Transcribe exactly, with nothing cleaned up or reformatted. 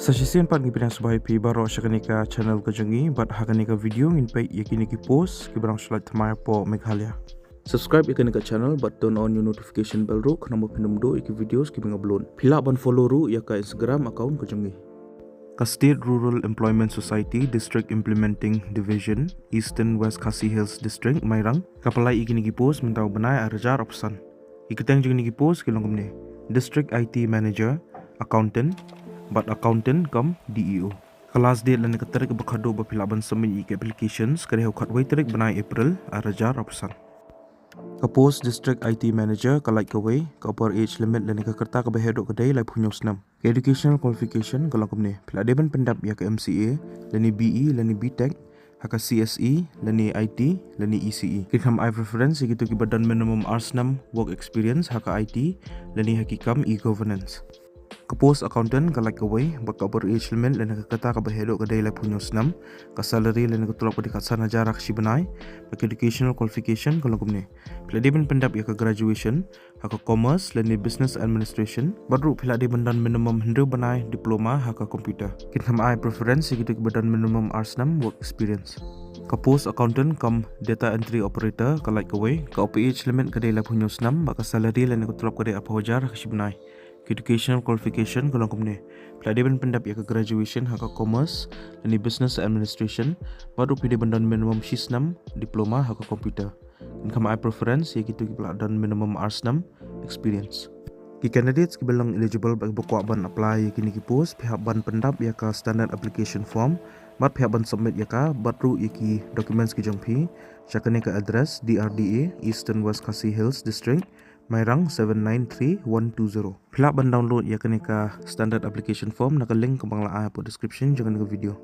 Sa shisien pat ngi pdiang sngewbha ïa phi baroh sha kane ka channel ka jong ngi, bad ha kane ka video ngin peit ïa kine ki post kiba dang shu lait thymmai hapoh Meghalaya. Subscribe ïa kane ka channel bad turn on your notification bell ruh khnang ba phin ym duh ïa ki videos kiba nga upload. Phi lah ban follow ruh ïa ka Instagram account ka jong ngi. Ka State Rural Employment Society District Implementing Division, Eastern West Khasi Hills District, Mairang, ka pynlait ïa kine ki post mynta u bnai ar hajar arphew san. Ki kyrteng jong kine ki post ki long kumne: District I T Manager, Accountant, bad Accountant cum D E O. Ka last date lane ka tarik ba khatduh ba phi lah ban submit ïa ki applications ka dei ha u khatwei tarik bnai April ar hajar arphew san. Ka post District I T Manager ka lait kawei, ka upper age limit lane ka rta kaba heh duh ka dei laiphew hynñiew snem. Ka educational qualification ka long kumne: phi lah dei ban pyndep ïa ka M C A, lane B E, lane B Tech ha ka C S E, lane I T, lane E C E. Kin kham ai preference ïa kito kiba don minimum ar snem work experience ha ka I T lane ha ki kam e-governance. Ka post Accountant ka lait kawei, bad ka upper age limit lane ka rta kaba heh duh ka dei laiphew hynñiew snem. Ka salary lane ka tulop ka dei khatsan hajar ha ka shi bnai. Bad ka educational qualification ka long kumne: phi lah dei ban pyndep ïa ka graduation ha ka Commerce lane Business Administration, bad ruh phi lah dei ban don minimum hynriew bnai diploma ha ka computer. Kin kham ai preference ïa kito kiba don minimum ar snem work experience. Ka post Accountant cum Data Entry Operator ka lait kawei, ka upper age limit ka dei laiphew hynñiew snem, bad ka salary lane ka tulop ka dei arphew hajar ha ka shi bnai. Ka educational qualification ka long kumne: phi lah dei ban pyndep ïa ka graduation ha ka Commerce lane Business Administration, bad ruh phi dei ban don minimum shi snem diploma ha ka computer. Kin kham ai preference ïa kito kiba lah don minimum ar snem experience. Ki candidates kiba long eligible bad kiba kwah ban apply ïa kine ki post, phi hap ban pyndep ïa ka standard application form, bad phi hap ban submit ïa ka bad ruh ïa ki documents ki jong phi sha kane ka address: D R D A, Eastern West Khasi Hills District, Mairang seven nine three one two zero. Phi lah ban download ïa kane ka standard application form na ka link kaba nga la ai hapoh description jong kane ka video.